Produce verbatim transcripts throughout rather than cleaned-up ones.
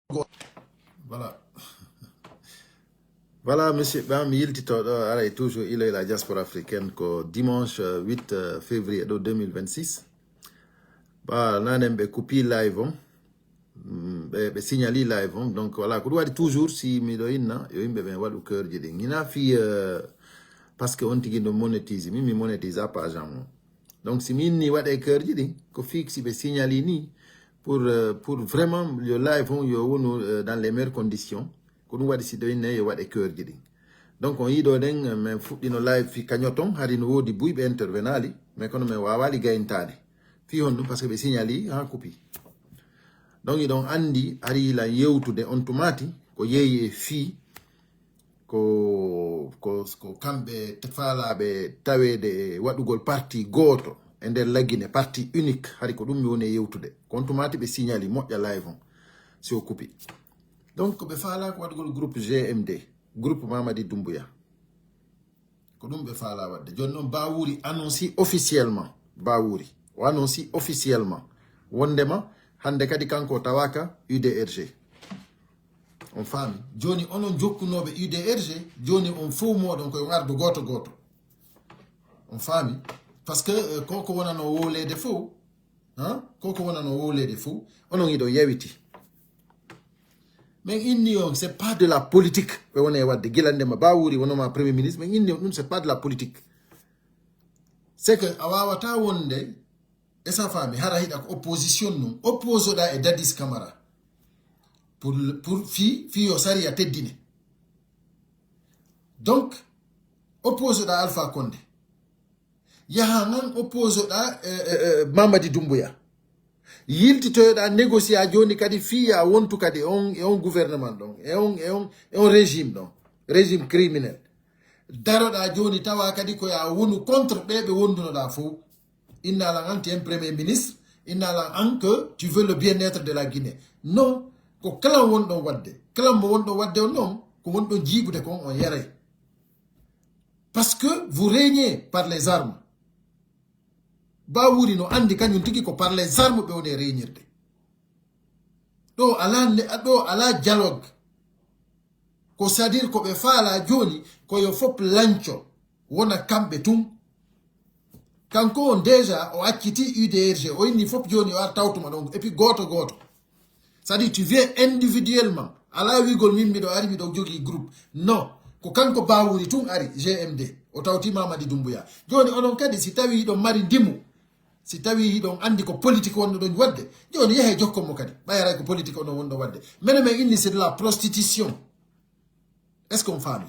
Voilà. Voilà, monsieur Bam, yiltitoɗo aray toujours ilo la diaspora africaine ko dimanche euh, huit euh, février ɗo deux mille vingt-six. Ba nanen ɓe kupi live on. Mm, ɓe ɓe signali live on. Donc voilà, ko ɗum waɗi toujours si miɗo inna yo yimɓe ɓen waɗu keurji ɗin. Hina fi euh, parce que on tigi no monétise, min mi monétise a page am on. Donc si mi inni waɗe keurji ɗin, ko fixi ɓe signali ni pour euh, pour vraiment yo live on yo wonu euh, dans les meilleures conditions. Ko ɗum waɗi si ɗo inne yo waɗe keurji ɗin. Donc on yiɗo ɗen euh, min fuɗɗino live fi kañoton hari no wodi buy ɓe intervenali, mais kono min wawali gayintade. Fi honɗum? Parce que ɓe signali ha kupi. Donc iɗon andi ari lan yewtude on tumati ko yeeyi e fii ko ko ko kamɓe faalaɓe taweede e waɗugol parti gooto e nder Lagine, parti unique. Hari ko ɗum mi woni e yewtude. Ko on tumati ɓe signali moƴƴa live on si o kupi. Donc ɓe faala ko waɗugol groupe G M D, groupe Mamadi Doumbouya. Ko ɗum ɓe faala waɗde. Joni noon Bawuri annonci officiellement, Bawuri o annonci officiellement wondema hannde kadi kanko o tawaka U D R G. On faami? Joni onon jokkunooɓe U D R G, joni on fow moɗon ko on ardu gooto gooto. On faami? Parce que euh, ko ko wonano wowleede fow, hein? Ko ko wonano wowleede fow, onon iɗon yawiti. Min inni on c'est pas de la politique ɓe woni e waɗde gila ndema Bawuri wonoma premier ministre. Min inni on ɗum c'est pas de la politique. C'est que a wawata wonde e sa faami hara hiɗa ko opposition nun opposoɗa e Dadis Camara pour pour fi fi yo sariya teddine. Donc opposoɗa Alpha Condé, yaha ngan opposoɗa eh, eh, eh, Mamadi Doumbouya, yiltitoyoɗa négocia joni kadi fiya wontu kadi on e on gouvernement ɗon e on e on e on régime ɗon, régime criminel. Daroɗa joni tawa kadi ko ya wonu contre ɓe ɓe wondunoɗa fof. Inna lan an tu es un premier ministre, inna lan an que tu veux le bien-être de la Guinée. Non, ko kala wonɗon wadde, kala mo wonɗon wadde on noon ko wonɗon jiibude kon on yaray. Parce que vous régnez par les armes. Bawuri no andi kañum tigi ko par les armes ɓe woni e reñirde. Ɗo ala ne- ɗo ala dialogue. Ko c'est-à-dire ko ɓe faala joni ko yo fop lanco wona kamɓe tun. Kanko on déjà o acciti U D R G, o inni fop joni o ar tawtuma ɗon et puis goto goto. C'est-à-dire tu viens individuellement. Ala wigol min miɗo ari miɗo jogii groupe. Non, ko kanko Bawuri tun ari G M D o tawti Mamadi Doumbouya. Joni onon kadi si tawi hiɗon mari ndimu, si tawi hiɗon andi ko politique wonnoɗon wadde, joni yehe jokkon mo kadi ɓayray ko politique onon wonɗo wadde. Mene men inni c'est de la prostitution. Est-ce qu'on faami?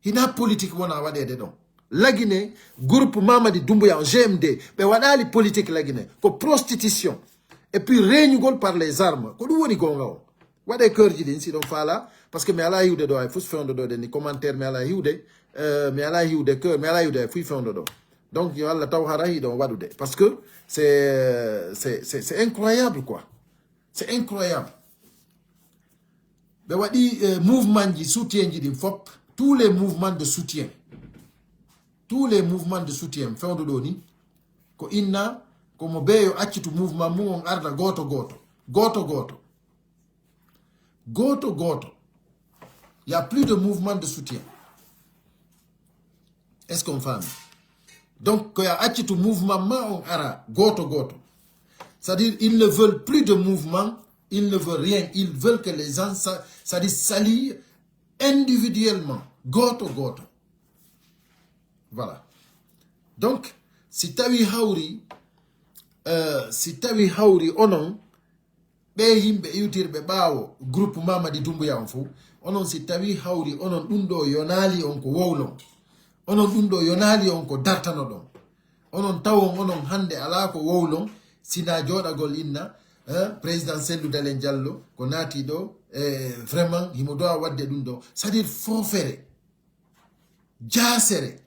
Hina politique wona waɗede ɗon. Lagine groupe Mamadi Doumbouya on G M D ɓe waɗali politique lagine ko prostitution et puis reñugol par les armes. Ko ɗum woni gonga o. Waɗe keurji ɗin si ɗon faala parce que mi ala hiwde ɗo hay fus fewndo ɗo ɗen ni commentaire mi ala hiwde. Euh, mi ala hiwde keur mi ala hiwde hay fuy fewndo ɗo. Donc yo Allah taw hara hiɗon waɗude parce que c'est c'est c'est c'est incroyable quoi. C'est incroyable. Ɓe waɗi eh, mouvement ji soutien ji ɗin fop, tous les mouvements de soutien, tous les mouvements de soutien fewndo ɗo ni ko inna komo beeyo accitu mouvement mum on arda goto goto goto goto goto goto. Il y a plus de mouvement de soutien. Est-ce qu'on faami? Donc ko ya accitu mouvement ma on ara goto goto. C'est-à-dire ils ne veulent plus de mouvement, ils ne veulent rien, ils veulent que les gens sa- c'est-à-dire s'allient individuellement goto goto. Voilà. Donc si tawi hawri euh, si tawi hawri onon ɓe yimɓe iwtirɓe ɓaawo groupe Mamadi Doumbouya on fof, onon si tawi hawri onon ɗum ɗo yonaali on ko wowlon, onon ɗum ɗo yonaali on ko dartanoɗon, onon tawon onon hannde alaa ko wowlon sina jooɗagol inna eh, président Cellou Dalein Diallo ko naati ɗo e vraiment himo dowa wadde ɗum ɗo, c'est-à-dire fofere, jaasere.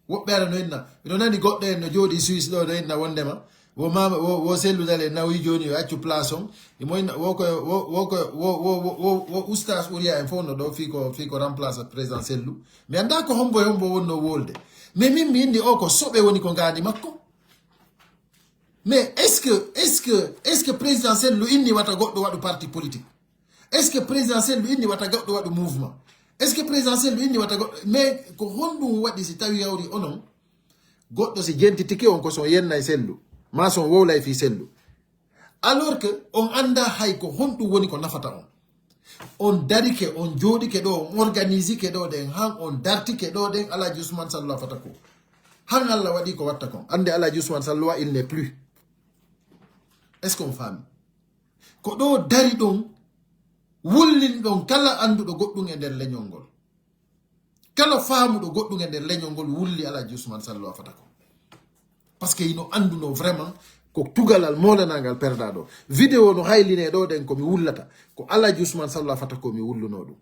Woɓɓe ara no inna miɗo nani goɗɗo en no jooɗi Suisse ɗo no inna wondema wo mama wo, wo Cellou Dalein nawi joni o accu place on. Imo inna wo ko wo wo ko wo wo wo wo, wo oustas Ouria en fof no ɗo fi ko fi ko remplace président Cellou. Mi anda ko hombo e hombo wonno wolde. Mais min mi indi o ko soɓe woni ko ngani makko. Mais est-ce que est-ce que est-ce que président Cellou inni wata goɗɗo waɗu parti politique? Est-ce que président Sellu inni wata goɗɗo waɗu mouvement? Est-ce que président Sellu inni wata goɗɗo? Mais ko honɗum waɗi si tawi yawri onon? Goɗɗo si jentitike on ko so on yennay Sellu, ma so on wowlay fii Sellu. Alors que on annda hay ko honɗum woni ko nafata on. On darike, on jooɗike ɗo, on organisike ɗo ɗen, han on dartike ɗo ɗen, Alhaji Ousmane Sallu a fata ko. Han Allah waɗi ko watta kon. Annde Alhaji Ousmane Sallu a, il n'est plus. Est-ce qu'on faami? Ko ɗo dari ɗon, wullin ɗon kala annduɗo goɗɗum e nder leñol ngol. Kala faamuɗo goɗɗum e nder leñol ngol wulli Alhaji Ousmane Sallu a fata ko. Parce que ino annduno vraiment ko tugalal molanangal perda ɗo. Vidéo no hayline ɗo ɗen ko mi wullata. Ko Alhaji Ousmane Sallu a fata ko mi wulluno ɗum.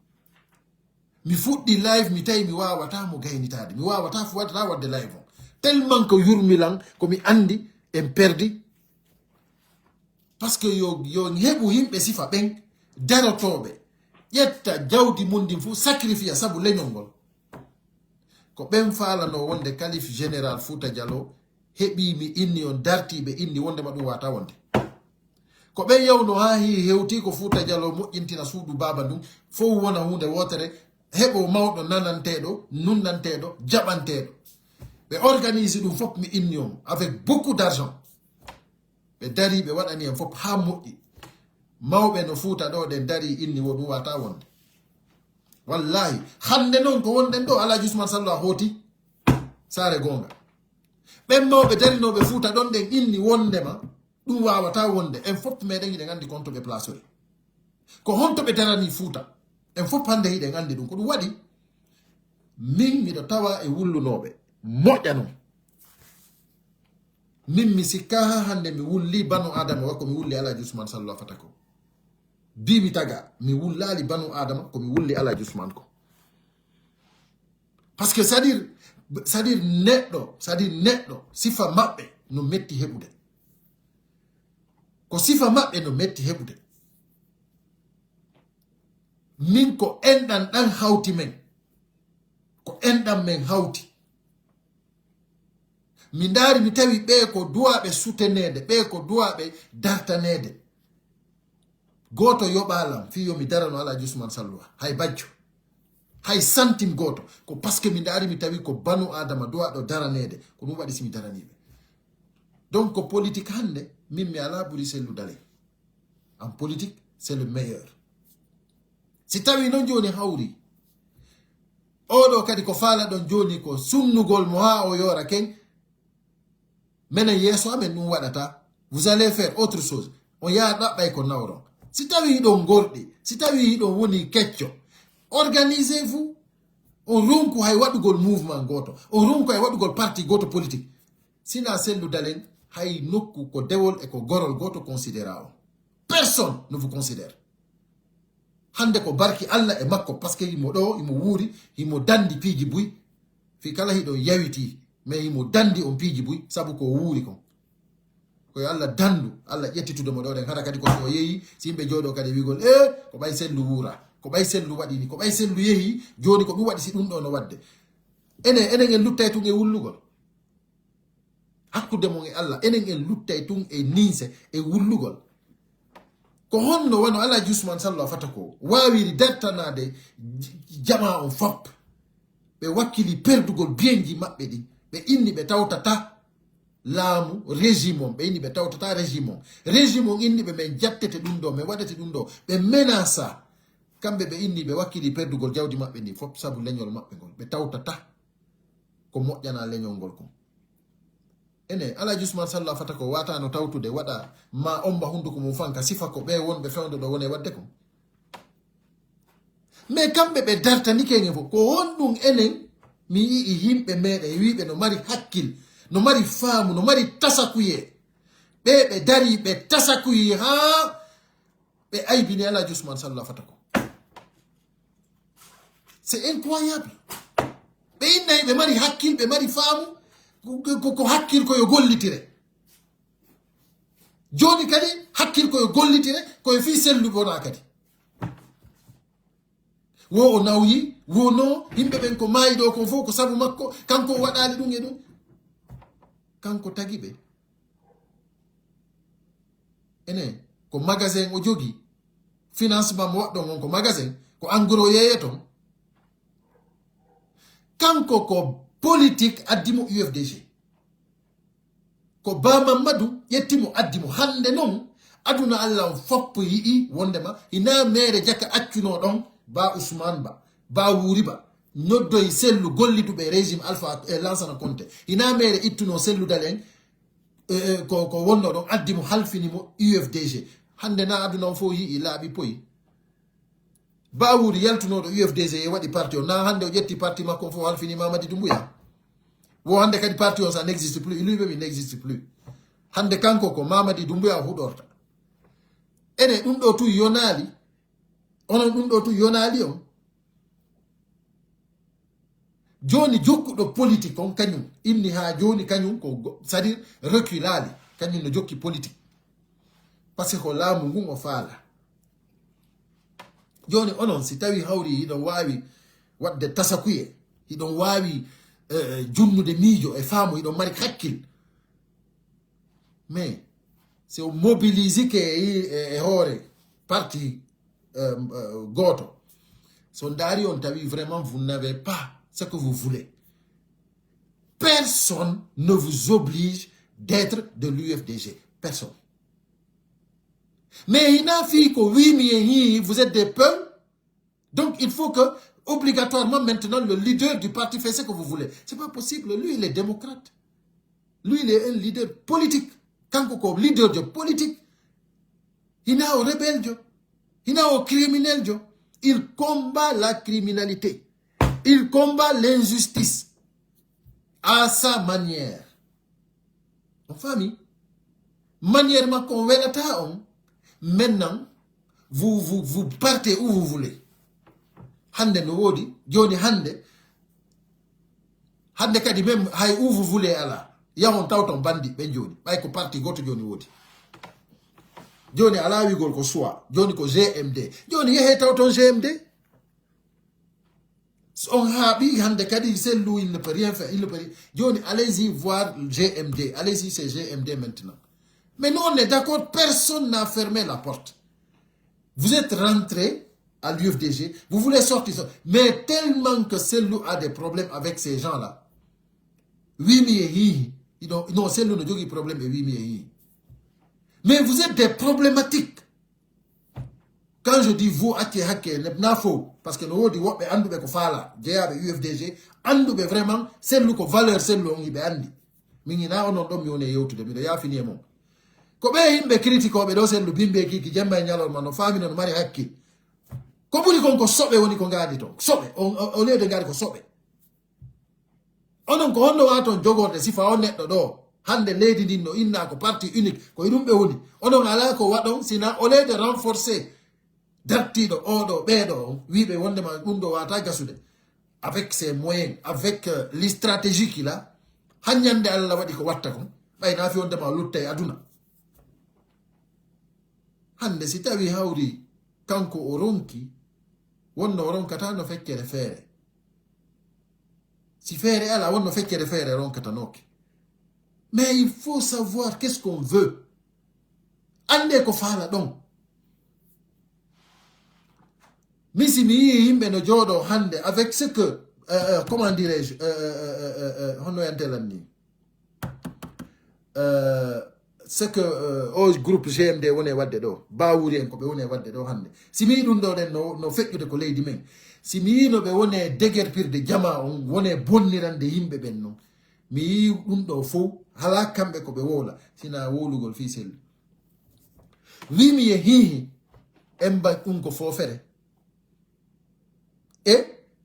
Mi fuɗɗi live, mi tawi mi wawata mo gaynitaade. Mi wawata fu waɗata wadde live on. Tellement ko yurmilan, ko mi anndi, en perdi. Parce que yo, yo heɓu yimɓe sifa ɓen, darotooɓe, ƴetta jawdi mun ndin fu, sacrifice sabu leñol ngol. Ko ɓen faalano wonde Kalif Général Fouta Diallo heɓi mi inni on, dartiiɓe inni wonde ma ɗum wata wonde. Ko ɓen yawno haa hi hewti ko Fouta Diallo moƴƴintina suudu baaba ndun, fow wona huunde wootere, heɓo mawɗo nananteeɗo, nunnanteeɗo, jaɓanteeɗo. Ɓe organise ɗum fof mi inni on, avec beaucoup d'argent. Ɓe dari, ɓe waɗani en fof haa moƴƴi. Mawɓe no Fuuta ɗo ɗen dari inni wo ɗum wata wonde. Wallahi, hannde noon ko wonɗen ɗo, Alhaji Ousmane Sallo a hooti saare goonga. Ɓen mawɓe darinooɓe Fuuta ɗon ɗen inni wondema ɗum wawata wonde. En fof meɗen hiɗen anndi konto ɓe plasoye. Ko honto ɓe darani Fuuta? En fof hannde hiɗen anndi ɗum. Ko ɗum waɗi, min miɗo tawa e wullunooɓe. Moƴƴa non. Min mi sikka haa hannde mi wulli banu Adama wa ko mi wulli Alhaji Ousmane Sallo a fata ko. Bi mi taga, mi wullaali banu Adama ko mi wulli Alhaji Ousmane ko. Parce que c'est-à-dire, c'est-à-dire neɗɗo, c'est-à-dire neɗɗo, sifa maɓɓe no metti heɓude. Ko sifa maɓɓe no metti heɓude. Min ko enɗan ɗan hawti men. Ko enɗan men hawti. Mi ndaari, mi tawi ɓee ko duwaaɓe suteneede, ɓee ko duwaaɓe dartaneede. Gooto yoɓaalam fii yo mi darano Alhaji Ousmane Sallo a, hay bajjo. Hay santim gooto. Ko parce que mi ndaari, mi tawi ko banu Adama duwaaɗo daraneede. Ko ɗum waɗi si mi daranii ɓe. Donc, ko politique hannde, min mi alaa ɓuri Sellu Dale. En politique, c'est le meilleur. Si tawi noon jooni hawri, oɗo kadi ko faalaɗon jooni ko sunnugol mo haa o yoora ken, menen yeeso amen ɗum waɗata. Vous allez faire autre chose. On yaha ɗaɓɓay ko nawron. Si tawi hiɗon ngorɗi, si tawi hiɗon woni kecco, organisez-vous. On ronku hay waɗugol mouvement gooto. On ronku hay waɗugol parti gooto politique. Sina Sellu Dalen, hay nokku ko dewol e ko gorol gooto considéra on. Personne ne vous considère. Hannde ko barki Allah e makko, parce que himo ɗo, himo wuuri, himo dandi piiji buy. Fii kala hiɗo yawiti, mais himo dandi on piiji buy, sabu ko wuuri kon. Ko yo Allah dandu, Allah ƴettitude mo ɗo ɗen. Hara kadi ko so yehi, si yimɓe jooɗo kadi wiigol, "Eh, ko ɓay Sellu wuura, ko ɓay Sellu waɗi ni, ko ɓay Sellu yehi, jooni ko ɗum waɗi si ɗum ɗo no waɗde." Enen, enen en luttay tun e wullugol. Hakkunde mon e Allah, enen en luttay tun e ninse, e wullugol. Ko honno wano Alhaji Ousmane Sallo a fata ko waawiri dartanaade j-, jamaa on fop? Ɓe wakkili perdugol biyenji maɓɓe ɗin. Ɓe inni ɓe tawtata laamu régime on. Ɓe inni ɓe tawtata régime on. Régime on inni ɓe men jattete ɗum ɗo, men waɗete ɗum ɗo. Ɓe menasa. Kamɓe ɓe inni ɓe wakkili perdugol jawdi maɓɓe ndin fop sabu leñol maɓɓe ngol. Ɓe tawtata ko moƴƴana leñol ngol kon. Ene, Alhaji Ousmane Sallo a fata ko watano tawtude, waɗa ma omba hunduko mum fanka, sifa ko ɓe wonɓe fewndo ɗo wone waɗde kon. Mais kamɓe ɓe dartani kenge fof, ko honɗum enen mi yi'i yimɓe meɗen wiɓe no mari hakkil, no mari faamu, no mari tasakuye. Ɓe ɓe dari, ɓe tasakuyi haa ɓe aybini Alhaji Ousmane Sallo a fata ko. C'est incroyable. Ɓe innay ɓe mari hakkil, ɓe mari faamu, ko, ko, ko hakkil ko yo gollitire. Jooni kadi hakkil ko yo gollitire, ko e fii Sellu wona kadi. Wo o nawyi, wo no, yimɓe ɓen ko maayi ɗo kon fof ko sabu makko, kanko o waɗaali ɗum e ɗum. Kanko tagi ɓe. Enen, ko magasin o jogi. Financement mo waɗɗon on ko magasin, ko en gros yeeyeton. Kanko ko politique addi mo U F D G. Ko Ba Mamadou ƴetti mo addi mo. Hannde noon, aduna Allah on fof yi'i wondema hina meere Jaka accunoo ɗon Ba Ousmane Ba, Ba Wuuri Ba, noddoyi sellu golliduɓe régime Alpha e Lansana Conté. Hina meere ittunoo sellu Dalen, e, e, ko, ko wonnoo ɗon, addi mo, halfini mo U F D G. Hannde na aduna on fof yi'i laaɓi poyi. Ba Wuuri yaltunooɗo U F D G e waɗi parti on, na hannde o ƴetti parti makko on fof halfini Mamadi Doumbouya. Wo hannde kadi parti on, ça n'existe plus, lui-même il n'existe plus. Hannde kanko ko Mamadi Doumbouya o huɗorta. Ene ɗum ɗo tun yonaali, onon ɗum ɗo tun yonaali on. Jooni jokkuɗo politique on kañum, inni haa jooni kañum ko go-, c'est-à-dire reculaali, kañum no jokki politique. Parce que ko laamu ngun o faala. Jooni onon, si tawi hawri hiɗon waawi waɗde tasakuye, hiɗon waawi, eh, junnude miijo e faamu, hiɗon mari hakkil. Mais si on mobilise ke e, e, e hoore parti, euh, euh, gooto, so ndaari on tawi vraiment vous n'avez pas ce que vous voulez. Personne ne vous oblige d'être de l'U F D G. Personne. Mais hina fii ko wiimi e hii, vous êtes des peons. Donc il faut que obligatoirement maintenant le leader du parti fait ce que vous voulez. C'est pas possible. Lui, il est démocrate. Lui, il est un leader politique. Kanko ko leader de politique. Hina o rebelle jo. Hina o criminel jo. Il combat la criminalité. Il combat l'injustice à sa manière. On faami? Manière makko on welata on. Maintenant, vous, vous, vous partez où vous voulez. Hannde no woodi, jooni hannde, hannde kadi même hay où vous voulez ala. Yahon tawton bandi ɓen jooni. Ɓay ko parti gooto jooni woodi. Jooni ala wiigol ko choix. Jooni ko G M D. Jooni yehee tawton G M D. So on haaɓi hannde kadi sellu, il ne peut rien faire, il ne peut rien. Jooni, allez-y voir G M D. Allez-y, c'est G M D maintenant. Mais nous, on est d'accord, personne n'a fermé la porte. Vous êtes rentré à l'U F D G, vous voulez sortir ça. Mais tellement que Sellu a des problèmes avec ces gens-là. Wiimi e hiihi. Iɗon, non, Sellu no jogii problème e wiimi e hiihi. Mais vous êtes des problématiques. Quand je dis vous, accee hakke, ne, na fow. Parce que no woodi woɓɓe annduɓe ko faala, jeyaaɓe U F D G, annduɓe vraiment Sellu ko valeur Sellu on hiɓe anndi. Min ina onon ɗon mi woni e yewtude, miɗo yaafini e mon. Ko ɓe yimɓe critique oɓe ɗo Sellu, bimbe kiki, jemma e ñalorma, no faami no, no mari hakkil. Ko ɓuri kon ko soɓe woni ko ngaadi ton. Soɓe, on, o, o leede ngaadi ko soɓe. Onon ko honno waaton jogorde sifa on neɗɗo ɗo? Hannde leydi ndin no inna ko parti unique, ko e ɗum ɓe woni. Onon alaa ko waɗon sina au lieu de renforcer dartiiɗo oɗo, ɓeeɗo on, wiiɓe wondema ɗum ɗo waata gasude. Avec ses moyens, avec, euh, les stratégies qu'il a, han ñande Allah waɗi ko watta kon, ɓay na fi wondema o lutta e aduna. Hannde si tawi hawri kanko o ronki, wonno o ronkata no feccere feere. Si feere ala, wonno feccere feere ronkatanooke. Mais il faut savoir qu'est-ce qu'on veut. Annde ko faala ɗon. Min si mi yii yimɓe no jooɗoo hannde avec ce que, euh, euh, comment dirais-je, euh, euh, euh, euh, euh, honno yante lan ni? Euh, ce que, euh, o groupe G M D woni e waɗde ɗo, Bawuri en ko ɓe woni e waɗde ɗo hannde. Si mi yii ɗum ɗo ɗen no, no feƴƴude ko leydi men. Si mi yii no ɓe woni e degerpirde jamaa on, woni e bonnirande yimɓe ɓen non. Mi yii ɗum ɗo fow, halaa kamɓe ko ɓe wowla, sina wowlugol fii Sellu. Wi mi yehiihi, en mba ɗum ko foofere. E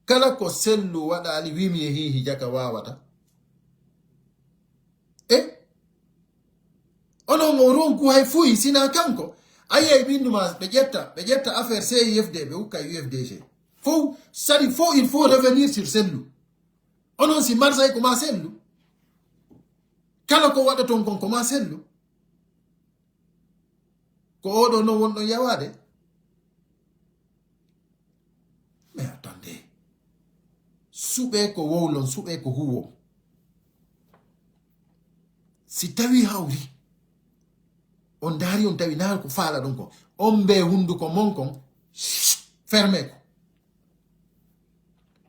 kala ko Sellu waɗaali, wi mi yehiihi, Jaka waawata. E onon o ronku hay fuy, sina kanko. A yiyay ɓindu ma, ɓe ƴetta, ɓe ƴetta affaire C I F D, ɓe ukka U F D G. Fow, sari fow, il faut revenir sur Sellu. Onon si Marseille ko ma Sellu. Kala ko waɗaton kon ko ma Sellu. Ko oɗo non wonɗon yawaade? Mais attendez. Suɓee ko wowlon, suɓee ko huwon. Si tawi hawri, On ndaari, on tawi naa ko faala ɗon kon. On mbe hunduko mon kon, ferme ko.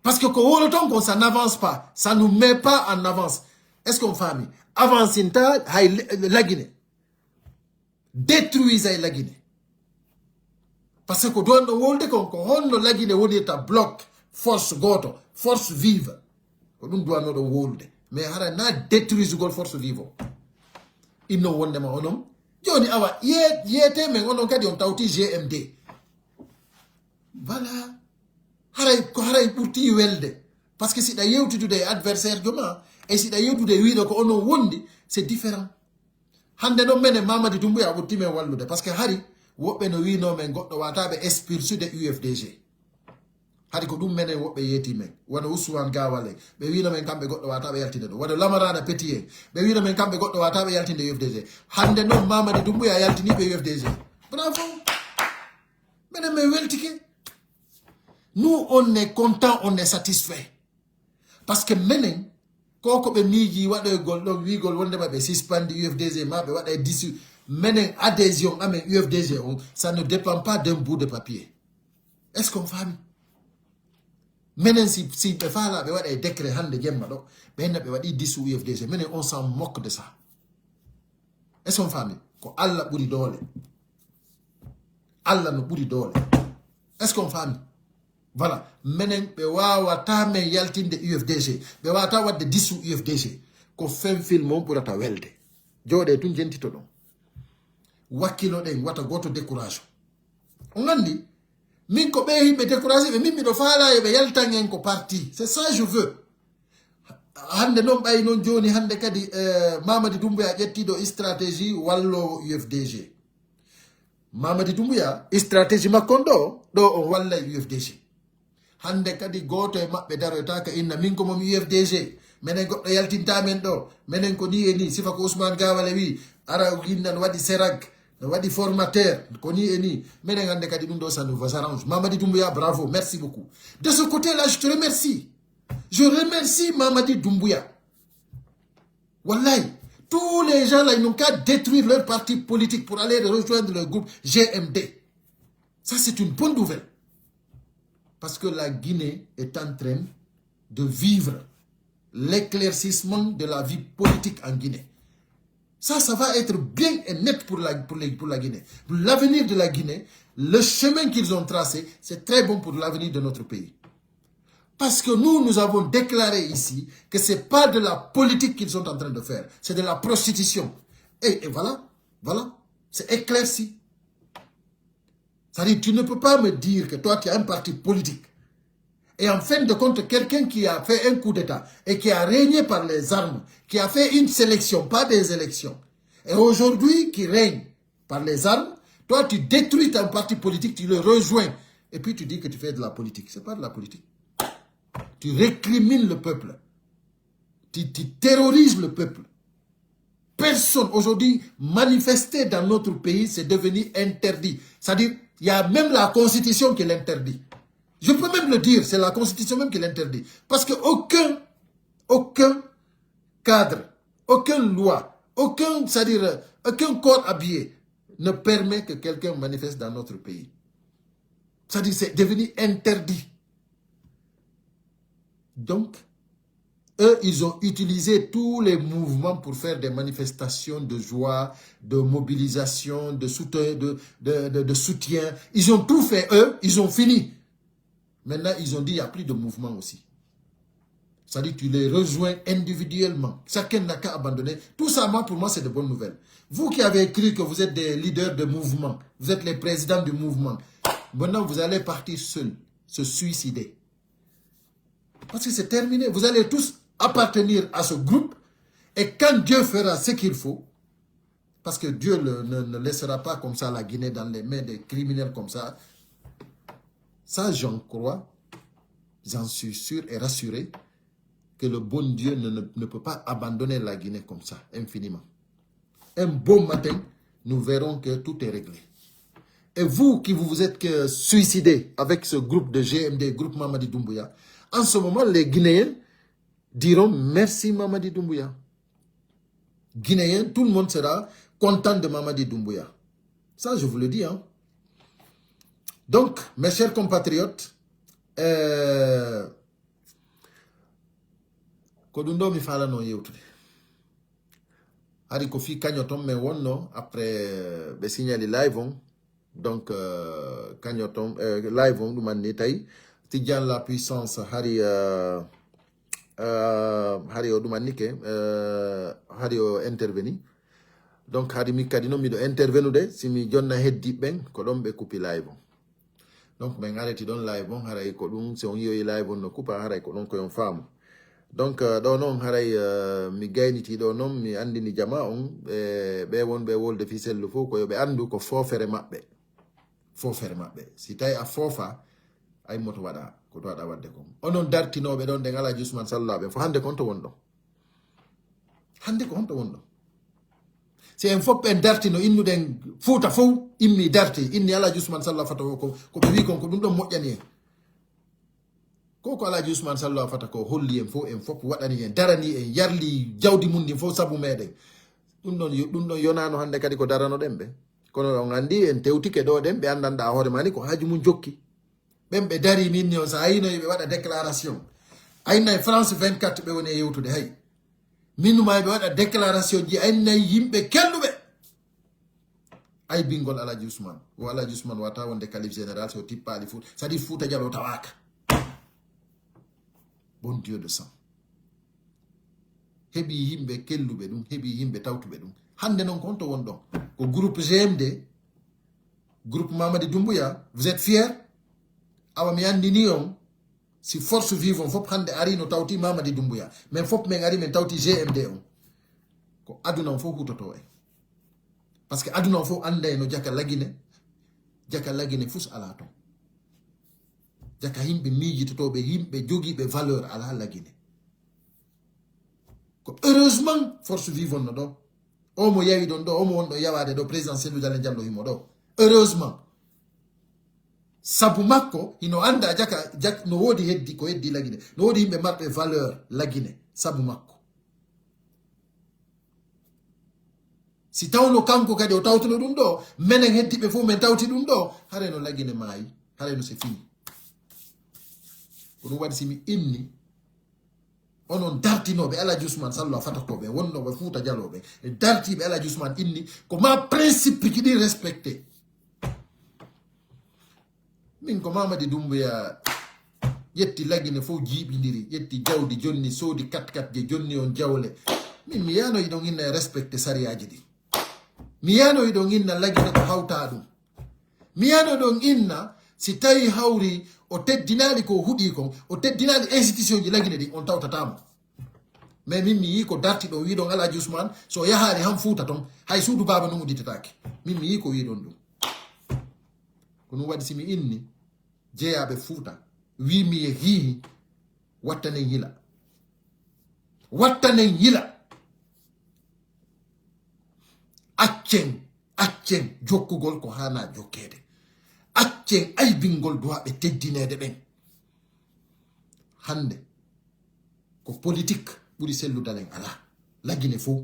Parce que ko woloton kon, ça n'avance pas. Ça nous met pas en avance. Est-ce qu'on faami? Avancinta hay le- la Guinée. Détruisay la Guinée. Parce que ko ɗon ɗon wolude kon, ko honno la Guinée wonirta bloc, force gooto, force vive. Ko ɗum ɗon wolude. Mais hara na détruisugol force vive o. Inno wondema onon. Jooni awa, ye- yeete men onon kadi on tawti G M D. Voilà. Haray ko haray ɓurti welde. Parce que si ɗa yewtitude e adversaire jo ma, e si ɗa yewtude e wiiɗo ko onon wondi, c'est différent. Hannde noon menen Mamadi Doumbouya ɓurti men wallude. Parce que hari woɓɓe no wiinoo men goɗɗo wata ɓe expulsude U F D G. Hari ko ɗum menen woɓɓe yeeti men. Wano Ousmane Gawal en. Ɓe wiino men kamɓe goɗɗo wata ɓe yaltinde ɗum. Wano Lamarana Petit en. Ɓe wiino men kamɓe goɗɗo wata ɓe yaltinde U F D G. Hannde noon Mamadi Doumbouya yaltini ɓe U F D G. Bravo. Menen men weltike. Nous, on est content, on est satisfait. Parce que menen, ko ko ɓe miiji waɗoygol ɗon, wiigol wondema ɓe sispendi U F D G ma ɓe waɗa e disu. Menen adhésion amen U F D G on, ça ne dépend pas d'un bout de papier. Est-ce qu'on faami? Menen si, si ɓe faala ɓe waɗa e décret hannde jemma ɗo, ɓe henna ɓe waɗi disu U F D G. Menen on s'en moque de ça. Est-ce qu'on faami? Ko Allah ɓuri doole. Allah no ɓuri doole. Est-ce qu'on faami? Voilà. Menen ɓe wawata men yaltinde U F D G. Ɓe wawata waɗde disu U F D G. Ko fen film on ɓurata welde. Jooɗe tun jentito ɗon. Wakkilo ɗen wata goto décourage. On anndi? Min ko ɓe yimɓe découragé ɓe, min miɗo faala yo ɓe yaltan en ko parti. C'est ça je veux. Hannde noon ɓay noon jooni hannde kadi eh, Mamadi Doumbouya ƴettiɗo stratégie wallowo U F D G. Mamadi Doumbouya stratégie makko on ɗo, ɗo on wallay U F D G. Hannde kadi gooto e maɓɓe daroyta ka inna min ko momi U F D G. Menen goɗɗo yaltinta men ɗo. Menen ko ni e ni. Sifa ko Ousmane Gawale wi ara inna no waɗi serag, no waɗi formateur, ko ni e ni. Menen hannde kadi ɗum ɗo ça nous arrange. Mamadi Doumbouya, bravo, merci beaucoup. De ce côté-là, je te remercie. Je remercie Mamadi Doumbouya. Wallahi, tous les gens là, ils n'ont qu'à détruire leur parti politique pour aller rejoindre le groupe G M D. Ça, c'est une bonne nouvelle. Parce que la Guinée est en train de vivre l'éclaircissement de la vie politique en Guinée. Ça, ça va être bien et net pour la, pour les- pour la Guinée. L'avenir de la Guinée, le chemin qu'ils ont tracé, c'est très bon pour l'avenir de notre pays. Parce que nous, nous avons déclaré ici que c'est pas de la politique qu'ils sont en train de faire, c'est de la prostitution. Et, et voilà, voilà, c'est éclairci. C'est-à-dire, tu ne peux pas me dire que toi, tu as un parti politique. Et en fin de compte, quelqu'un qui a fait un coup d'État et qui a régné par les armes, qui a fait une sélection, pas des élections, et aujourd'hui qui règne par les armes, toi, tu détruis ton parti politique, tu le rejoins, et puis tu dis que tu fais de la politique. C'est pas de la politique. Tu récrimines le peuple. Tu, tu terrorises le peuple. Personne aujourd'hui manifester dans notre pays, c'est devenu interdit. C'est-à-dire, il y a même la constitution qui l'interdit. Je peux même le dire, c'est la constitution même qui l'interdit. Parce que aucun, aucun cadre, aucune loi, aucun, c'est-à-dire, euh, aucun corps habillé ne permet que quelqu'un manifeste dans notre pays. C'est-à-dire, c'est devenu interdit. Donc, eux, ils ont utilisé tous les mouvements pour faire des manifestations de joie, de mobilisation, de soutien, de, de, de, de soutien. Ils ont tout fait, eux, ils ont fini. Maintenant, ils ont dit, il n'y a plus de mouvement aussi. C'est-à-dire, tu les rejoins individuellement. Chacun n'a qu'à abandonner. Tout ça, moi, pour moi, c'est de bonnes nouvelles. Vous qui avez cru que vous êtes des leaders de mouvement, vous êtes les présidents du mouvement, maintenant, vous allez partir seul, se suicider. Parce que c'est terminé. Vous allez tous appartenir à ce groupe. Et quand Dieu fera ce qu'il faut, parce que Dieu le- ne, ne laissera pas comme ça la Guinée dans les mains des criminels comme ça. Ça, j'en crois, j'en suis sûr et rassuré que le bon Dieu ne, ne- ne peut pas abandonner la Guinée comme ça, infiniment. Un beau matin, nous verrons que tout est réglé. Et vous qui vous, vous êtes que suicidés avec ce groupe de G M D, groupe Mamadi Doumbouya, en ce moment, les Guinéens diront merci Mamadi Doumbouya. Guinéen, tout le monde sera content de Mamadi Doumbouya. Ça, je vous le dis, hein. Donc, mes chers compatriotes, euh, ko ɗum ɗo mi faalano yewtude. Hari ko fii kaño ton men wonno, après, euh, ɓe signali live on. Donc, euh, kaño ton, euh, live on ɗum anni tawi Tidiane la puissance hari, euh, euh, hari o ɗum annike, euh, hari o interveni. Donc, hari mi kadi noon miɗo intervenude, si mi jonna heddi ɓen, ko ɗon ɓe kupi live on. Donc, min arrêti ɗon live on, haray ko ɗum, si on yi'oyi live on no kupa, haray ko ɗon ko yon faamu. Donc, euh, ɗo noon, haray, euh, mi gayniti ɗo noon, mi anndini jama on, ɓe, ɓe wonɓe wolde fii sellu fof, ko yo ɓe anndu ko foofere maɓɓe. Foofere maɓɓe. Si tawi a foofa, ay moto waɗa, ko to waɗa waɗde kon. Onon dartinooɓe ɗon ɗen Alhaji Ousmane Sall ɓen, fof hannde kon to won ɗon. Hannde ko honto wonɗon? Si en fof en darti no innuɗen Fuuta fof, immi darti, inni Alhaji Ousmane Sall Fata o ko, ko ɓe wi kon ko ɗum ɗon moƴƴani en. Ko ko Alhaji Ousmane Sall Fata ko holli en fof, en fof waɗani en, darani en, yarli jawdi mum ndin fof sabu meɗen. Ɗum ɗon yo-, ɗum ɗon yonaano hannde kadi ko daranoɗen ɓe. Kono on anndi en tewtike ɗo ɗen, ɓe anndanɗa hoore ma ni ko haaju mum jokki. Ɓen ɓe dari min ni on, so a yino ɓe waɗa déclaration. A innay France vingt-quatre ɓe woni e yewtude hay. Min numa ɓe waɗa déclaration ji, a innay yimɓe kelluɓe. Ay bingol Alhaji Ousmane. Wo Alhaji Ousmane wata wonde calife général so tippaali Fuuta. C'est-à-dire Fuuta Jaloo tawaaka. Bon Dieu de sang. Heɓi yimɓe kelluɓe ɗum, heɓi yimɓe tawtuɓe ɗum. Hannde noon ko honto wonɗon? Ko groupe G M D, groupe Mamadi Doumbouya, vous êtes fier? Awa mi anndini on, si force vive on fof hannde ari no tawti Mamadi Doumbouya. Men fof men ari men tawti G M D on. Ko aduna on fof hutoto en. Parce que aduna on fof annday no jaka Lagine, jaka Lagine fus alaa toon. Jaka yimɓe miijitotooɓe, yimɓe jogiiɓe valeur alaa Lagine. Ko heureusement force vive on no ɗo. O mo yawi ɗon ɗo, o mo wonɗo yawaade ɗo, président Cellou Dalein Diallo himo ɗo. Heureusement. Sabu makko, hino annda jaka, jak-, no woodi heddi, ko heddi Lagine. No woodi yimɓe marɓe valeur Lagine, sabu makko. Si tawno kanko kadi o tawtuno ɗum ɗo, menen heddiɓe fof men tawti ɗum ɗo, haray no Lagine maayi, haray no c'est fini. Ko ɗum waɗi si mi inni, onon dartinooɓe Alhaji Ousmane Sall Fata ko ɓe wonnooɓe Fuuta Jaloo ɓe, e dartiiɓe Alhaji Ousmane inni, ko ma principe ji ɗi respecté. Min ko Mamadi Doumbouya ƴetti Lagine fof jiiɓindiri, ƴetti jawdi jonni, soodi kat kat je jonni on jawle. Min mi yanoyi ɗon inna e respecté sariyaaji ɗi. Mi yanoyi ɗon inna Lagine ko hawta ɗum. Mi yano ɗon inna si tawi hawri o teddinaali ko huɗi kon, o teddinaali institution ji Lagine ɗin, on tawtata mo. Mais min mi yii ko darti ɗon, wi ɗon Alhaji Ousmane, so yahaali han Fuuta ton, hay suudu baaba non udditataake. Min mi yii ko wi ɗon ɗum. Ko ɗum waɗi si mi inni jeyaaɓe Fuuta, wi mi e hiihi, wattanen hila. Wattanen hila. Accen, accen jokkugol ko haana jokkeede. Accen aybingol duwaaɓe teddineede ɓen. Hannde, ko politique ɓuri Cellou Dalein alaa. Lagine fof.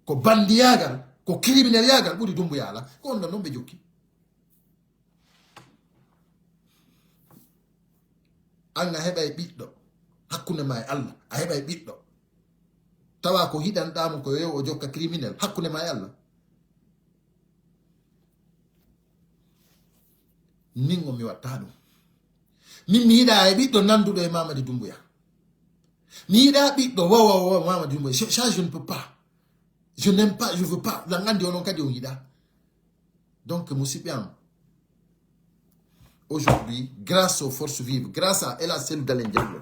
Ko bandiyaagal, ko crimineliyaagal ɓuri Doumbouya alaa. Ko on ɗon non ɓe jokki. An a heɓay ɓiɗɗo hakkunde ma e Allah, a heɓay ɓiɗɗo. Tawa ko hiɗanɗaa mo ko yo o jokka criminel hakkunde ma e Allah. Min o mi watta ɗum. Min mi yiɗa e ɓiɗɗo nanduɗo e Mamadi Doumbouya. Mi yiɗa ɓiɗɗo wawa wawa Mamadi Doumbouya. Je, ça, je ne peux pas. Je n'aime pas, je veux pas. Lan andi onon kadi on yiɗa. Donc, musidɓe am, aujourd'hui, grâce aux forces vives, grâce à El Hadj Cellou Dalein Diallo,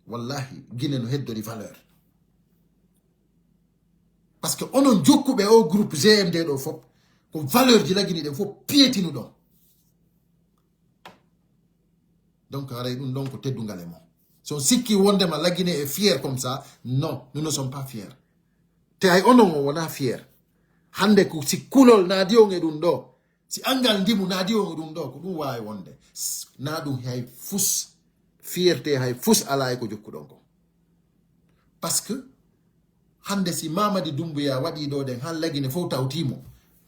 wallahi, Guinée no heddori valeur. Parce que onon jokkuɓe o groupe G M D ɗo fof, ko valeur ji Lagine ɗen fof piyetinuɗon. Donc, haray ɗum ɗon ko teddungal e mon. So on sikki wondema Lagine est fier comme ça, non, nous ne sommes pas fiers. Te hay onon on wona fier. Hannde ko si kulol naadi on e ɗum ɗo, si angal ndimu naadi on e ɗum ɗo, ko ɗum waawi wonde. S-, na ɗum hay fus, fierté hay fus alaa e ko jokkuɗon ko. Parce que Hannde si Mamadi Doumbouya waɗi ɗo ɗen, han Lagine fof tawti mo,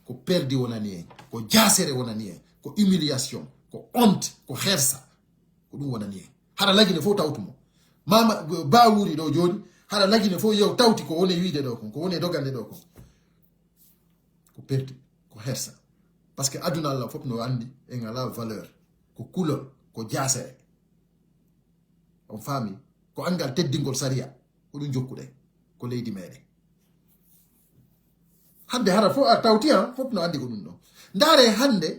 ko perdi wonani en, ko jaasere wonani en, ko humiliation, ko honte, ko hersa. Ko ɗum wonani en. Hara Lagine fof tawtu mo. Mama, ba wuuri ɗo jooni, hara Lagine fof yew tawti ko woni wiide ɗo kon, ko woni dogande ɗo kon. Ko perdi, ko hersa. Parce que aduna Allah fof no anndi en alaa valeur. Ko kulol, ko jaasere. On faami? Ko anngal teddingol sariya. Ko ɗum jokkuɗen. Ko leydi meɗen. Hannde hara fof a tawti han, fof no anndi ko ɗum ɗon. Ndaare hannde,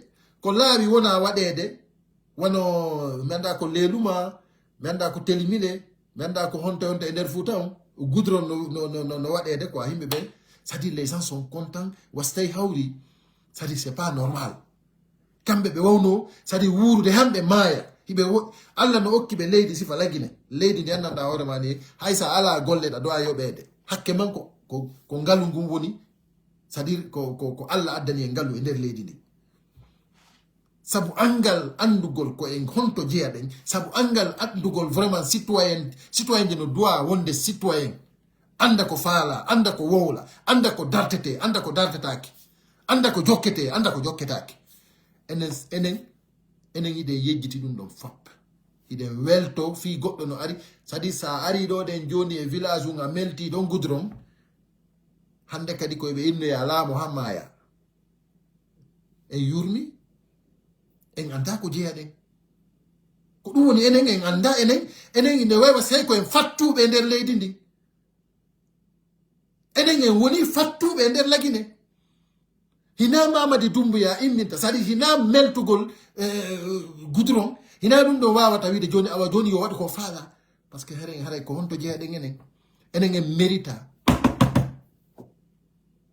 ko laawi wona waɗeede, wano, mi annda ko Leluma, mi annda ko Telimile, mi annda ko honto honto e nder Fuuta on, goudron no, no, no, no, no waɗeede quoi, yimɓe ɓe, c'est-à-dire les gens sont contents, wastay hawri, c'est-à-dire c'est pas normal. Kamɓe ɓe wawno, c'est-à-dire wuurude han ɓe maaya, hiɓe wo-, Allah no okki ɓe leydi sifa Lagine, leydi ndi anndanɗa hoore ma ni, hay sa ala golle ɗa dowa yoɓeede, hakke man ko, ko, ko ngalu ngun woni, c'est-à-dire ko, ko, ko Allah addani en ngalu e nder leydi ndi. Sabu anngal anndugol ko en honto jeyaɗen, sabu anngal anndugol vraiment citoyen, citoyen de no doit wonde citoyen, annda ko faala, annda ko wowla, annda ko dartete, annda ko dartetaake, annda ko jokkete, annda ko jokketaake. Enen, enen, enen hiɗen yejjiti ɗum ɗon fop. Hiɗen welto fii goɗɗo no ari, c'est-à-dire sa ari ɗo ɗen jooni e village un a melti ɗon goudron, hannde kadi ko eɓe innoya laamu haa maaya. En yurmi, en annda ko jeyaɗen. Ko ɗum woni enen, en annda enen, enen ine waywa sey ko en fattuɓe e nder leydi ndi. Enen en woni fattuɓe e nder Lagine. Hina Mamadi Doumbouya imminta, c'est-à-dire hina meltugol, eh, goudron, hina ɗum ɗo wawata wiide jooni, awa jooni yo waɗu ko faala. Parce que haren, haray ko honto jeyaɗen enen? Enen en mérita.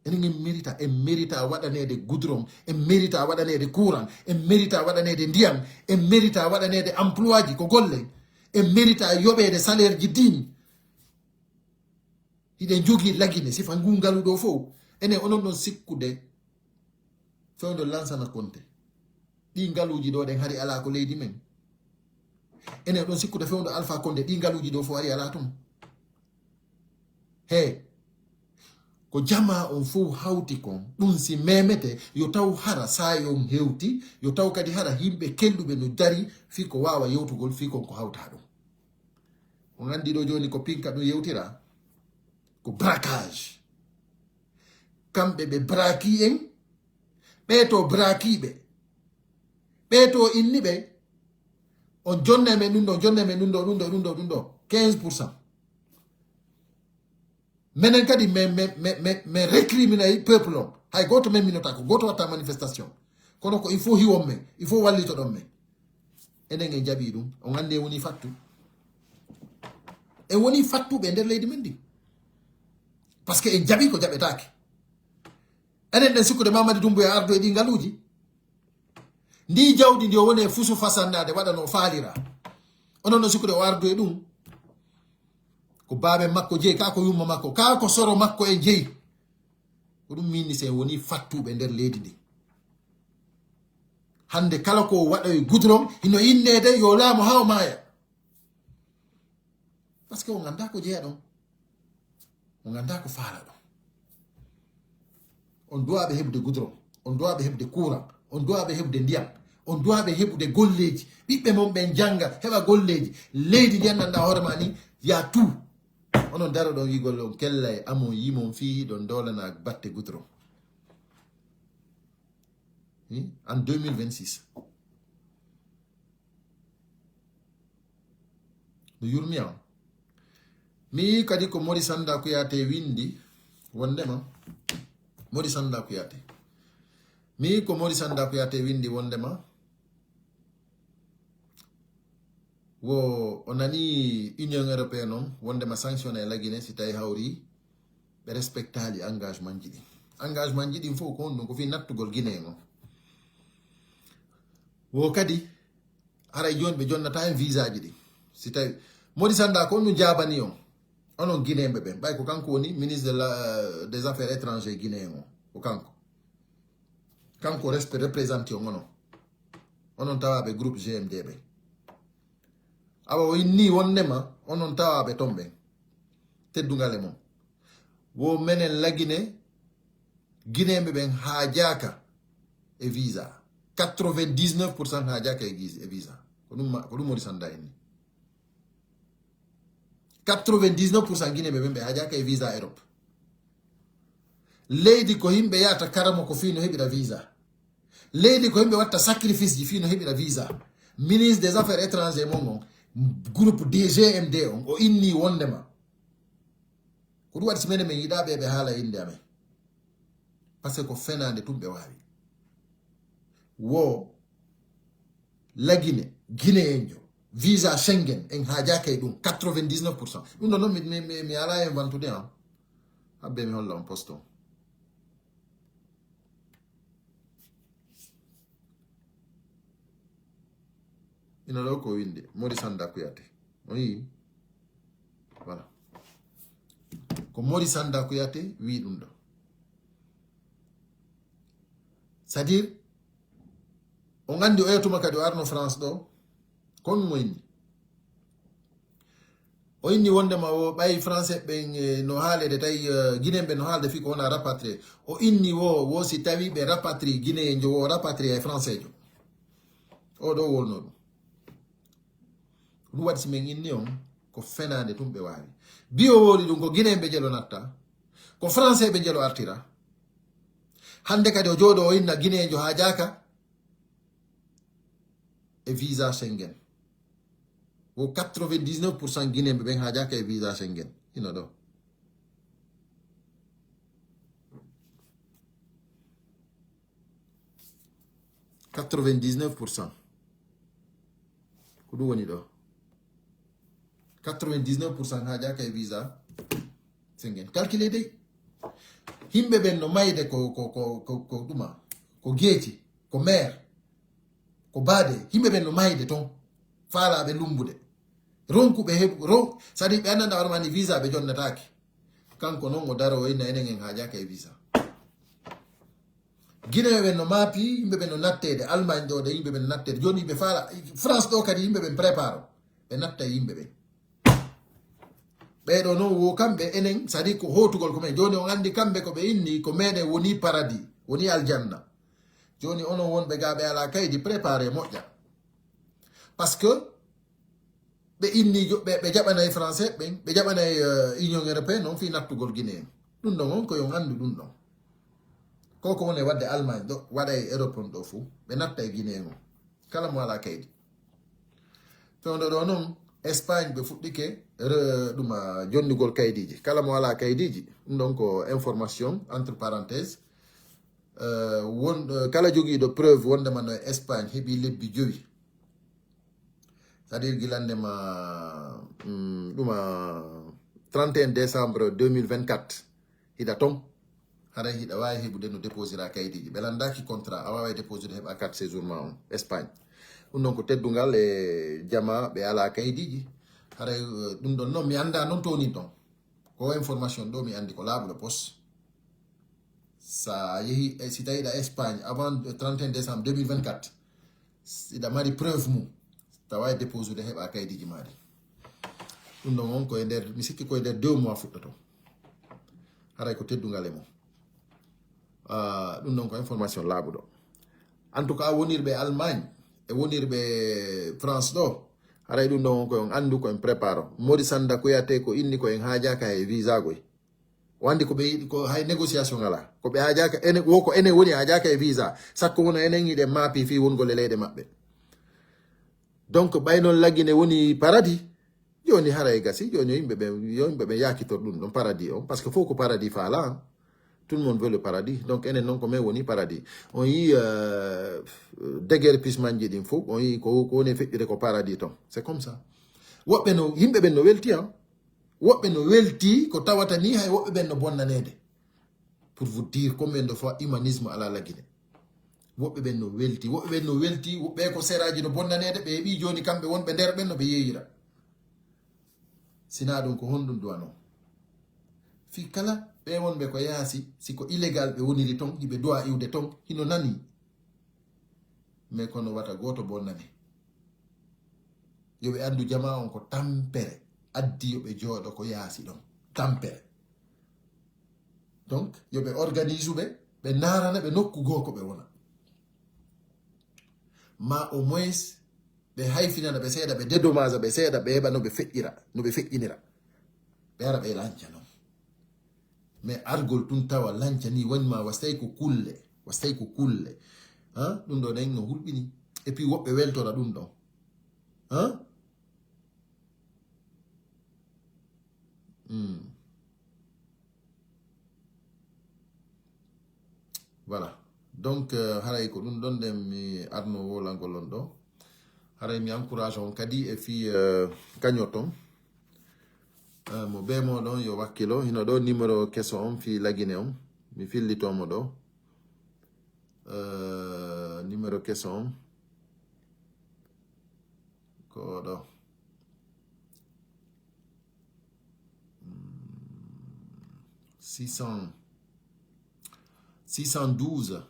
Enen en mérita, en mérita waɗaneede goudron, en mérita waɗaneede courant, en mérita waɗaneede ndiyam, en mérita waɗaneede emploi ji ko golle, en mérita yoɓeede salaire ji diin. Hiɗen jogii Lagine, sifa ngu ngalu ɗo fof. Enen onon ɗon sikkude fewndo Lansana Konte. Ɗi ngaluuji ɗo ɗen hari alaa ko leydi men. Enen ɗon sikkude fewndo Alpha Konde, ɗi ngaluuji ɗo fof hari alaa toon. He, ko jamaa on fof hawti kon, ɗum si memete, yo taw hara saayon hewti, yo taw kadi hara yimɓe kelɗuɓe no dari fii ko waawa yewtugol fii kon ko hawta ɗum. On anndi ɗo jooni ko pinka ɗum yewtira? Ko braquage. Kamɓe ɓe braqué en, ɓe to braqué ɓe, ɓe to inni ɓe, on jonnay men ɗum ɗo, jonnay men ɗum ɗo, ɗum ɗo, ɗum ɗo, ɗum ɗo, quinze pour cent. Menen kadi men, men, men, men, men récriminay peuple on. Hay gooto men minotaako, gooto watta manifestation. Kono ko il faut hiwon men, il faut wallitoɗon men. Enen en jaɓi ɗum, on anndi en woni fattu. En woni fattuɓe e nder leydi men ndi. Parce que en jaɓi ko jaɓetaake. Enen ɗen sikkude Mamadi Doumbouya ardo e ɗi ngaluuji. Ndi jawdi ndi o woni e fusu fasannaade waɗa no o faalira. Onon no sikkude o ardo e ɗum. Ko baaben makko jeyi, kaa ko yumma makko, kaa ko soro makko en jeyi. Ko ɗum min ni si en woni fattuɓe nder leydi ndi. Hannde kala ko waɗoy goudron, hino inneede yo laamu haa o maaya. Parce que on annda ko jeyaɗon. On annda ko faalaɗon. On duwaaɓe heɓude goudron, on duwaaɓe heɓude courant, on duwaaɓe heɓude ndiyam, on duwaaɓe heɓude golleeji. Ɓiɓɓe mon ɓen jannga, heɓa golleeji. Leydi ndi anndanɗa hoore ma ni, ya tout. Onon daroɗon wiigol on kellay amon yimon fii ɗon doolana batte goudron. Hmm? En deux mille vingt-six. No yurmi am. Mi yii kadi ko Mori Sanda Kuyate windi wondema. Mori Sanda Kuyate. Mi yii ko Mori Sanda Kuyate windi wondema. Wo o nani Union Européenne on wondema sanctionné Lagine si tawi hawri ɓe respectali engagement ji ɗin. Engagement ji ɗin fof ko honɗum? Ko fii nattugol Guinée on. Wo kadi haray jooni ɓe jonnata en visa ji ɗin. Si tawi Modi Sanda ko honɗum jaabani on? Onon Guinéen ɓe ɓen. Ɓay ko kanko woni ministre de la, des affaires étrangères guinéen on. Ko kanko. Kanko respe-, représenté on onon. Onon tawaaɓe groupe G M D ɓe. Awa o inni wondema onon tawaaɓe ton ɓen. Teddungal e mon. Wo menen Lagine, Guinéen ɓe ɓen haajaaka e visa. Quatre-vingt-dix-neuf pour cent haajaaka e gis-, e visa. Ko ɗum ma-, ko ɗum woni sanda inni. Quatre-vingt-dix-neuf pour cent Guinéen ɓe ɓen ɓe haajaaka e visa Europe. Leydi ko yimɓe yahata karamo ko fii no heɓira visa. Leydi ko yimɓe watta sacrifice ji fii no heɓira visa. Ministre des Affaires étrangères mon on, groupe D G M D on, o inni wondema. Ko ɗum waɗi si menen men yiɗaa ɓe ɓe haala innde amen. Parce que ko fenaande tun ɓe waawi. Wo Lagine, Guinéenjo, visa Schengen, en haajaaka e ɗum, quatre-vingt-dix-neuf pour cent. Ɗum ɗon non mi, mi, mi, mi alaa e vantude an. Habbe mi holla on poste on. Ina ɗo ko windi, Mori Sanda Kuyate. On yii? Voilà. Ko Mori Sanda Kuyate wi ɗum ɗo. C'est-à-dire, on anndi oya tuma kadi o arno France ɗo, kon mo inni. O inni wondema o ɓay Français ɓen, eh, no haalede tawi, eh, Guinéen ɓen no haalde fii ko wona rapatrié. O inni wo, wo si tawi ɓe rapatrié Guinéen jo, wo rapatrié e Français jo. O ɗo wolno ɗum. Ɗum waɗi si men inni on, ko fenaande tun ɓe waawi. Bi o woori ɗum ko Guinéen ɓe jelo natta, ko Français ɓe jelo artira. Hannde kadi o jooɗo o inna Guinéen jo haajaaka e visa Schengen. Wo quatre-vingt-dix-neuf pour cent Guinéen ɓe ɓen haajaaka e visa Schengen. Ino ɗo. Quatre-vingt-dix-neuf pour cent. Ko ɗum woni ɗo. Quatre-vingt-dix-neuf pour cent haajaaka e visa Schengen. Calculé dey. Yimɓe ɓen no mayde ko, ko, ko, ko, ko ɗuma. Ko geeci, ko mer, ko baade. Yimɓe ɓen no mayde ton. Faalaaɓe lumbude. Ronkuɓe heɓu, ron-, c'est-à-dire ɓe annanda hoore ma ni visa ɓe jonnataake. Kanko non o daro o inna enen en haajaaka e visa. Guinéen ɓen no maapi, yimɓe ɓen no natteede, Allemagne ɗo de yimɓe ɓen no natteede. Jooni ɓe faala, France ɗo kadi yimɓe ɓen préparo. Ɓe natta e yimɓe ɓen. Ɓee ɗo non wo kamɓe enen, c'est-à-dire ko hootugol ko men. Jooni on anndi kamɓe ko ɓe inni, ko meɗen woni paradis, woni aljanna. Jooni onon wonɓe gaa ɓe alaa kaydi, préparé moƴƴa. Parce que ɓe inni jo-, ɓe, ɓe jaɓanay Français ɓen, ɓe jaɓanay, euh, Union Européenne on fii nattugol Guinée en. Ɗum ɗon on ko yon anndu ɗum ɗon. Ko ko woni waɗde Allemagne ɗo, waɗa e Europe on ɗo fuu, ɓe natta e Guinée en on. Kala mo alaa kaydi. Fewndo ɗo non, Espagne ɓe fuɗɗike re-, ɗum, ah, jonnugol kaydiiji. Kala mo alaa kaydiiji, ɗum ɗon ko information, entre parenthèse. Euh, won, euh, kala jogiiɗo preuve wondema no e Espagne heɓi lebbi jowi. C'est-à-dire gilande ma, mm, ɗum, ah, trente et un décembre deux mille vingt-quatre, hiɗa ton. Haray hiɗa waawi heɓude no déposira kaydiiji. Ɓe lanndaaki contrat, a waaway déposir heɓa carte séjour ma on, Espagne. Ɗum ɗon ko teddungal e jama ɓe alaa kaydiiji. Haray, eh, ɗum ɗon non mi annda non townin ton. Ko information ɗo mi anndi ko laaɓuɗo pos. Sa yehi, eh, si tawi ɗa Espagne avant trente et un décembre deux mille vingt-quatre, si ɗa mari preuve mum, tawa e déposude heɓa kaydiiji ma ɗi. Ɗum ɗon on ko e nder, mi sikki ko e nder deux mois fuɗɗoto. Haray ko teddungal e mum. Ah, ɗum ɗon ko information laaɓuɗo. En tout cas, wonirɓe Allemagne e wonirɓe France ɗo, haray ɗum ɗon on ko on anndu ko en préparo. Mori Sanda Kouyaté ko inni ko en haajaaka e visa goy. O anndi ko ɓe yiɗi, ko hay négociation alaa. Ko ɓe haajaaka, enen, wo ko enen woni haajaaka e visa. Sakko wona enen yiɗen maapi fii wongol e leyɗe maɓɓe. Donc, ɓay noon Lagine woni paradis, jooni haray gasi, jooni yo yimɓe ɓe, yo yimɓe ɓe yaakitor ɗum ɗon paradis on. Parce que fof ko paradis faalaa. Tout le monde veut le paradis. Donc, enen noon ko men woni paradis. On yii, euh, déguerpissement ji ɗin fof, on yii ko, ko woni e feƴƴude ko paradis ton. C'est comme ça. Woɓɓe no, yimɓe ɓen no welti, hein. Woɓɓe no welti ko tawata ni hay woɓɓe ɓen no bonnaneede. Pour vous dire combien de fois humanisme alaa Lagine. Woɓɓe ɓen no welti, woɓɓe ɓen no welti, woɓɓe ko seraaji no bonnaneede, ɓe heɓi jooni kamɓe wonɓe nder ɓen no ɓe yeeyira. Sinaa ɗum ko honɗum duwanoo? Fii kala ɓe wonɓe ko yaasi, si ko illégal ɓe woniri ton, hiɓe duwa iwde ton, hino nani. Mais kono wata gooto bonnane. Yo ɓe anndu jamaa on ko tampere. Addi yo ɓe jooɗo ko yaasi ɗon. Tampere. Donc, yo ɓe organise ɓe, ɓe naarana ɓe nokku goo ko ɓe wona. Ma au moins, ɓe hayfinana ɓe seeɗa, ɓe dédommage ɓe seeɗa, ɓe heɓa no ɓe feƴƴira, no ɓe feƴƴinira. Ɓe ara ɓe lanca noon. Mais argol tun tawa lanca ni woni ma wastay ko kulle, wastay ko kulle. Ha? Ɗum ɗo ɗen no hulɓini. Et puis woɓɓe weltora ɗum ɗon. Ha? Hmm. Voilà. Donc, euh, haray ko ɗum ɗon ɗen mi arno wolangol on ɗo. Haray mi encourage on kadi e fii, euh, kañoton. Euh, mo bee mooɗon yo wakkilo. Hino ɗo numéro keso on fii Lagine on. Mi fillito mo ɗo. Euh, numéro keso on. Ko ɗo. Hmm, six cents, six cent douze,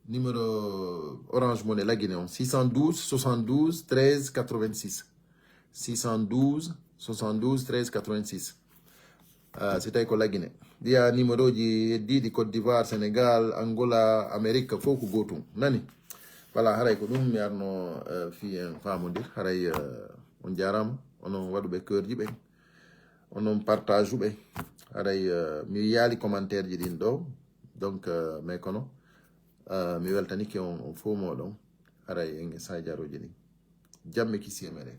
numéro Orange Money Lagine on, six cent douze, soixante-douze, treize, quatre-vingt-six. Six cent douze, soixante-douze, treize, quatre-vingt-six. Ah, si tawi ko Lagine. Ɗiya numéroji heddiiɗi, Côte d'Ivoire, Sénégal, Angola, Amérique, fof ko gootum. Nani? Voilà, haray ko ɗum mi arno, euh, fii en faamondir. Haray, euh, on jaaraama, onon waɗuɓe cœurji ɓen, onon partage ɓe. Haray, euh, mi yaali commentaire ji ɗin ɗo. Donc, euh, mais kono, euh, mi weltanike on, on fof mooɗon. Haray en e sajarooji ɗin. Jamme kisi e meɗen.